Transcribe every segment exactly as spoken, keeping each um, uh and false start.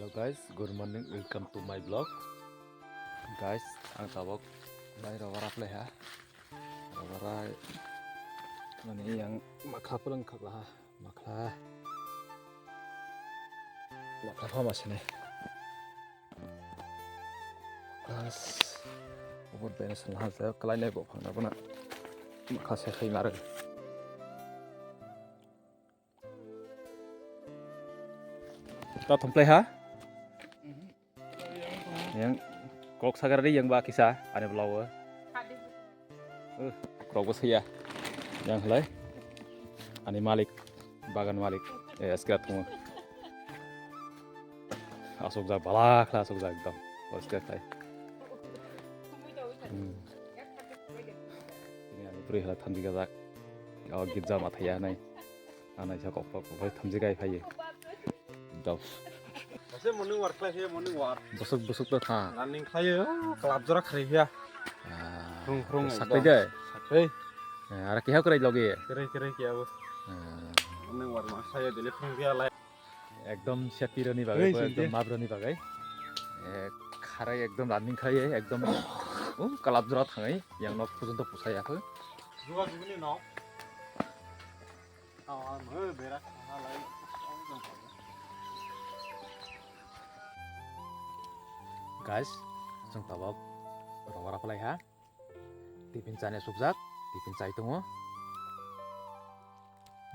Hello guys, good morning, welcome to my vlog. Guys, ang tabok bai rubber apply ha. Rubber ai mani yang makha pulang khak ha. Makha. Makha pha masine. As. Ubot bena sal ha sa kalai nai bo phang na bona. Makha se khai mare. Ta thumplai ha? Yang kok sagar ri yang ba kisa ani blower. Uh, kok bo saya. Yang halai. Ani malik, bagan malik. Eh, skrat thung. Asok jak balak la asok jak ekdom. Bos ke khai. Hmm. Ini ani puri halai thamji gajak. Oh, git jam athaya nai. Anai sa kok kok kok thamji gai phai. Dau. Mase morning walk khlai khe morning walk. Busuk busuk to tha. Running khlai o, club jora khlai ya. Ah, Phrung phrung sakri ekdom. Dai. Sakri. Eh, ara kiha krai logi. Krai krai kiya bo. Ah. Morning walk ma khlai daily phrung kiya lai. Ekdom safety roni bagai, Krai ekdom safety. Map roni bagai. Eh, kharai ekdom running khlai ekdom. Oh, club jora thangai yang nok pujunto pusai akho. Juga juga ni nok. Guys, chwng tabok rubber apply ha. Tiffin chani sukjak, tiffin chai tongo.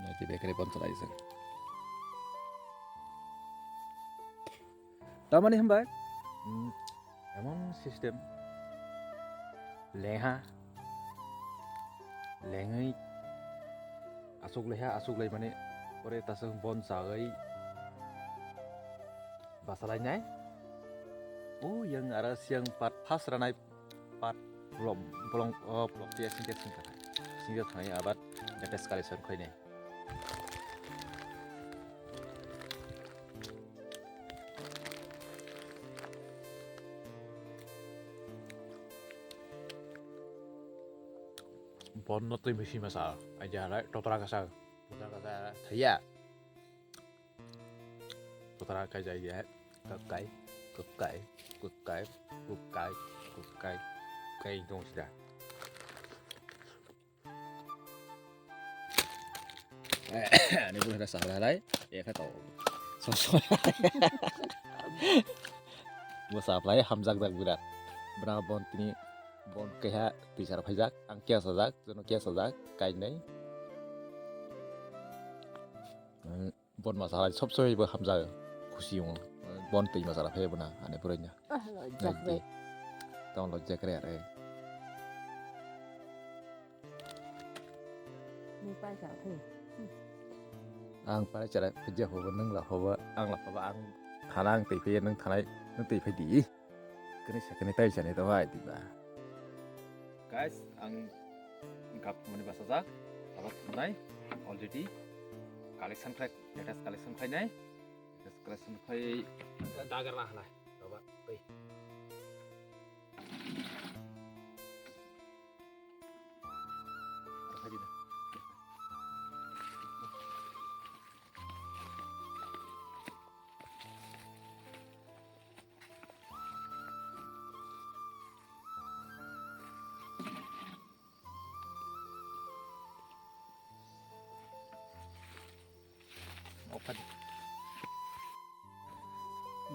Nai ti bekre pon chalai se. Tamani hwnbai, mm, emon system lengha, lengwi aswk laiha, aswk laimani pore taswk bon chagwi bachalainai. O yang aro siyang part first ranai part bolong, bolong, o bolong tiya singkhe singkha. Singkhe thangwi abar latest collection khainai. Bonno twi misi masa, aja halai totra kasa, totra kasa thaya. Totra kai jai ya, kakai, kakai, kakai, kakai, kakai, kakai, tong sida. Ani pura sa lai, ya kha to. So so. Bo sa lai hamjak jak birat. Bra bon tini bon keha tisar phaijak, ang keha sajak, jono keha sajak, kai nai. Bon masa hai sob sob bo hamjak, khusi wngo. Bon twi masa phai bo na, ani pura nya. Ah, lojak be. Tong lojak re are. Ni paisa thai. Ang parai chara phajya hobo, nwng la hobo, ang la hobo, ang thana ang twi phaiya, nwng thanai, nwng twi phai di. Kani sakani tai chani to hai di ba. Guys, ang gap mani basa jak, tabok nai already collection khai, latest collection khai nai, latest collection khai dagar lah nai, tabok tei.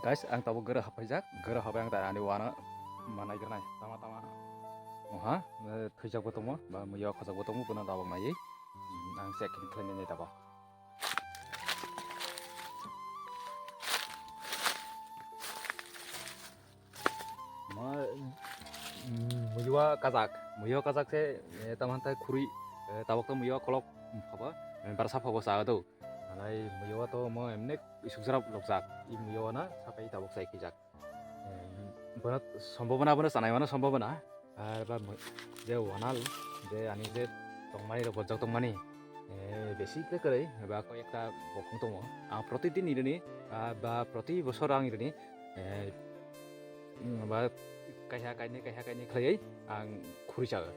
Guys, ang tabuk goro haphaijak, goro hapai ang ani wana manai granai, tama tama. Oha, thwijak bo tongo, ba muiya khojak bo tongo, bono tabuk naiwi ang check khlai nai tabuk. Ma, mm, muiwa kajak, muiwa kajak se, eh, tamo hwntai khurui, eh, tabok to muiwa kolok phaba, eh, barsa phaba sa do. Alai muiwa to mo emne isuk jora lokjak, i muiwa na sapai tabok sai khijak. Eh, bono sombobona, bono sanai mano sombobona. Ar ba mo-, je wanal, je ani je tongmani rok bojak tongmani, eh, besi khe kwrwi, ba koi ekta bokhong tongo. Ang protidin irini, ah, ba proti bosor ang irini, eh, mm, ba kaiha kainwi, kaiha kainwi khlaiwi ang khuri chago.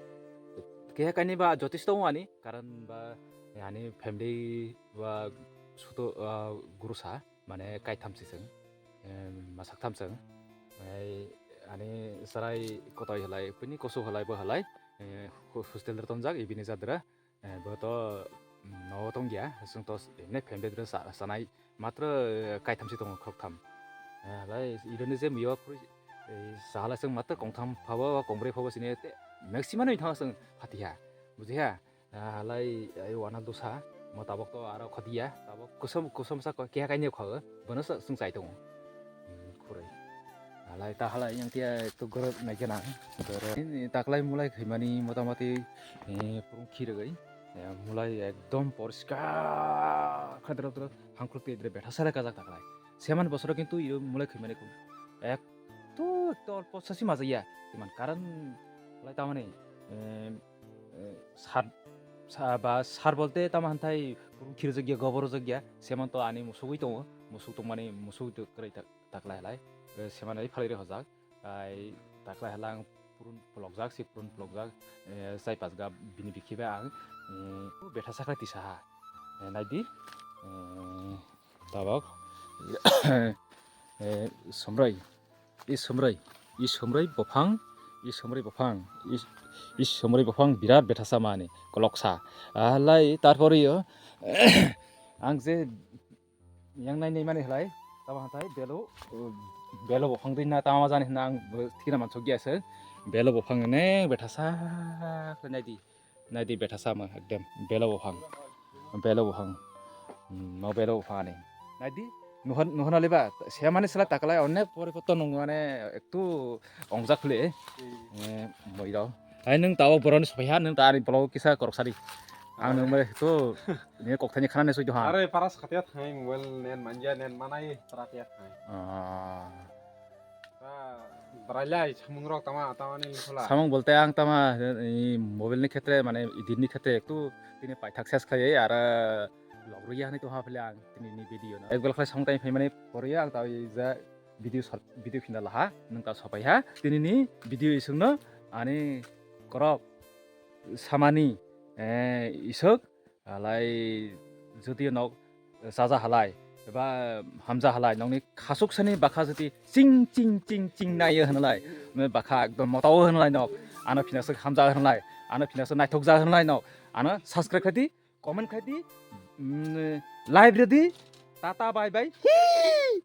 Kaiha kainwi ba jotisto tongo ani, karon ba ani family ba suto, ah, gurusa, mane kaitham siseng. em, masak tham chwng. Ai, ani chwrai kotoi halai, bini kosok halai, bo halai, eh, ho-, hostel rw tongjak, ibini jadra. Eh, bo to, mm, no tongya, chwng to s-, emne family dress sa-, sanai, matro, eh, kaitham si tongo, khoktham. Eh, halai, ironi je miyo phuri, eh, sahala chwng matro kongtham phabo, kongbrwi phabo sini te, maximum ni thang chwng phatiha, bujiha. Ah, halai, ai wana dosa, mo tabok to aro khodiya, tabok kosom, kosom sa ko, keha kaini kho, bono sa chwng chai tongo. Hmm, khurui. Halai ta halai yang tia to goro nai kena. Goro. Ini taklai mulai khaimani motamoti, eh, purung khirogoi. Eh, mulai ekdom poriskar khadra dra hangkhuluk te dre betha sara kajak taklai. Seman bosoro kintu iro mulai khaimani kun. Ek to, to posa si maja ya. Iman karan lai tamani, eh, eh, sar, sa-, ba sar bolte tama hantai purung khirjak ya, gobor jak ya. Seman to ani musugui tongo. Musuk tongmani musuk to kwrwi tak. Taklai halai, eh, semanai phalwi rw hojak. Ai taklai halai ang purun phlokjak, si purun phlokjak, eh, chai pasga bini bikhibai ang, eh, betha sakha tisa ha. Eh, naidi, eh, tabok, eh, somroi, i somroi, i somroi bophang, i somroi bophang, i, i somroi bophang birat betha samani koloksa. Halai tarpore yo, ang je yang nai nai mani halai, tamo hatai belo, uh, belo bophang dui na tamo jani hwnna ang bo thikna mansuk ya se. Belo bophang ne betha sa khe nai di, nai di betha sa ma ekdem belo bophang, belo bophang, hmm, no belo bophang ani. Nai di, nuhon, nuhon ali ba, se mani sela takalai onek pore poto nung mane ektu ongjak khule, eh, moi rok. Hai nung tabo boroni sophai ha, nung ta ani bolong kisa korok sari. Ang nung mare to, ni kok thani khana ne soi ha. Are paras khatia thai mobile nen manja nen manai para tia thai. Ah. Ta barailai samung rok tama, tama ni khola. Samung bolte ang tama, eh, mobile ni khetre, mane edit ni khetre ektu tini paithak ses khai, ara log rwi ya hani to ha phile ang tini ni video no. Ek bel khai samung tai phai mani poriya ang ta ja video sal-, video phina laha, nung ta sopai ha. Tini ni video isung no ani korok samani, eh, isuk, alai jodi nok chaja halai, eba hamja halai, nokni khasuk sani bakha jodi ching, ching, ching, ching naiyo hwnlai, bakha ekdom motao hwnlai nok, ano phina suk hamja hwnlai, ano phina suk naithok ja hwnlai nok, ano subscribe khai di, comment khai di, mm, like rw di, tata bye bye, hi!